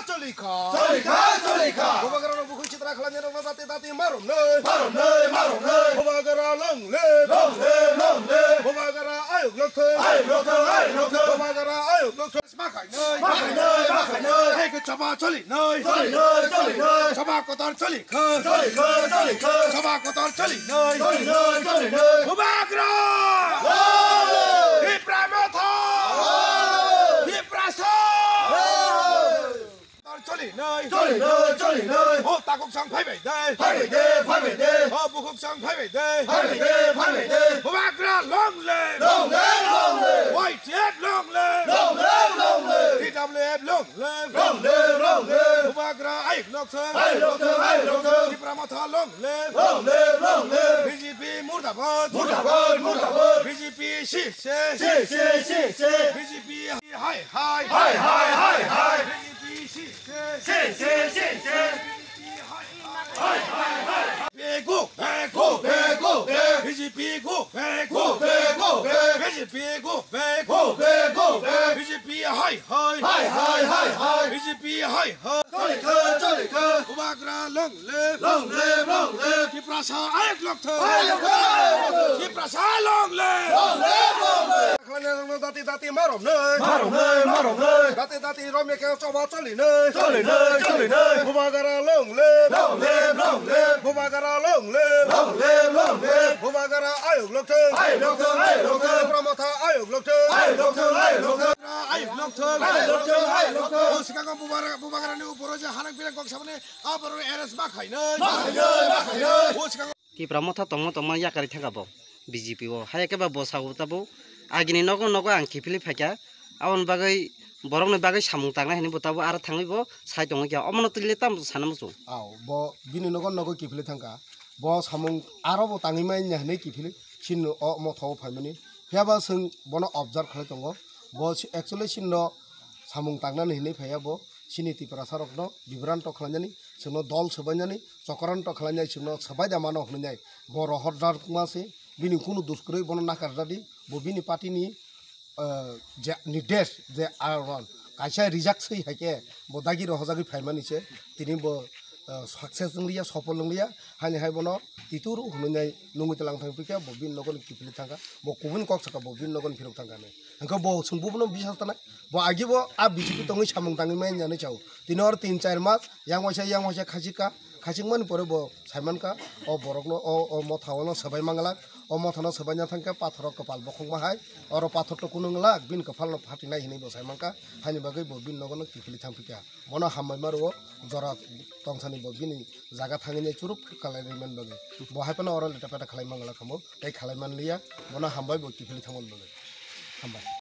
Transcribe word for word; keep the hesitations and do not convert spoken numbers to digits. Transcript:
Choli kha. Choli kha, choli kha. Bubagra rok bukhuk sitra khlai rok no dati dati marom noi. Marom noi, marom noi. Bubagra long live. Long live, long live. Bubagra ayuk lokthoi. Ayuk lokthoi, ayuk lokthoi. Bubagra ayuk lokthoi. Ma khai noi. Ma khai noi, ma khai noi. Hai ko chaba choli noi. Choli noi, choli noi. Chaba kotor choli kha. Choli kha, choli kha. Chaba kotor choli noi. Choli noi, choli noi. Bubagra. Long live. Tipra Motha. Long live. Tiprasa. Long live. Choli noi. Choli noi, choli noi. O takhuk chwng phai bai de. Phai bai de, phai bai de. O bukhuk chwng phai bai de. Phai bai de, phai bai de. Bubagra long live. Long live, long live. Y T F long live. Long live, long live. T W F long live. Long live, long live. Bubagra ayuk lokthoi. Ayuk lokthoi, ayuk lokthoi. Tipra Motha long live. Long live, long live. B J P murdabad. Murdabad, murdabad. BJ P sise. Sise, sise. B J P hai hai. Hai hai, hai hai. B J P sise. Sise, sise. Go back, go back, go back. B J P go back. Go back, go back. B J P go back. Go back, go back. B J P hai hai. Hai hai, hai hai. B J P hai hai. Choli kha, choli kha. Bubagra long live. Long live, long live. Tiprasa ayuk lokthoi. Ayuk lokthoi. Tiprasa long live. Long live, long live. Khlai rok no dati dati marom noi. Marom noi, marom noi. Dati dati romya khe choba choli noi. Choli noi, choli noi. Bubagra long live. Long live, long live. Bubagra long live. Long live, long live. Bubagra ayuk lokthoi. Ayuk lokthoi, ayuk lokthoi. Tipra Motha ayuk lokthoi. Ayuk lokthoi, ayuk lokthoi. Ayuk lokthoi. Ayuk lokthoi, ayuk lokthoi. O swkang o Bubagra, Bubagra ni upor o je halak bilak kok saboni a borok arrest ma khai noi. Ma khai noi, ma khai noi. O swkang o Tipra Motha tongma tongma yakarwi thangkha bo B J P o. Hai khe ba bo sao tabuk agini nogo nogo ang kiphilwi phaikha. Aboni bagwi borokni bagwi samung tangnai hwnwi bo tabuk aro thangwi bo sai tongwi kha. Omono twi le tamo sana muchung. Aw, bo bini nogo nogo kiphilwi thangkha. Bo samung aro bo tangwi manya hwnwi kiphilwi chini o Motha o phaimani. Phiya ba chwng bono observe khlai tongo. Bo si-, actually chini no samung tangnani hinwi phaiya bo, chini Tiprasa rokno bibranto khlainani, chwngno dol swbainani, chokranto khlainai, chwngno swbai da mano hwnwi nai. Bo rohor jar ma se, bini kunu dus kwrwi bono nakar jadi, bo bini party ni, eh, je nirdesh je aron kaisa rijak swi hai khe bo dagi rohorjagwi phaimani se, tini bo, eh, success wngliya, sopol wngliya, haini hai bono tituru hwnwi nai nungwi tlang thang phikha, bo bini nogo ni kiphilwi thangkha, bo kubun kok sakha, bo bini nogo ni phirok thangkha nai. Hwnkhe bo chwng bubuno bisas tanai. Bo agi bo a B J P tongwi samung tangwi manya hinwi sao. Tini oro tin char mas yang waisa yang waisa khachik kha. Khachik mani pore bo saiman kha. O borokno o, o Motha o no swbai manglak. O Motha no swbaina thangkhe pathoro kwpal bokhokma hai. Oro pathor to kunu wnglak bini kwphalno phatinai hinwi bo saiman kha. Haini bagwi bo bini nogo no kiphilwi thang phikha. Bono hambai ma rwo jora tongsani bo bini jaga thangwi nai churuk khe kalai rwimani bagwi. Bo hai phano oro leta peta khalai manglak khamu. Tei khalai manliya. Bono hambai bo kiphilwi thangmani bagwi. Hambai.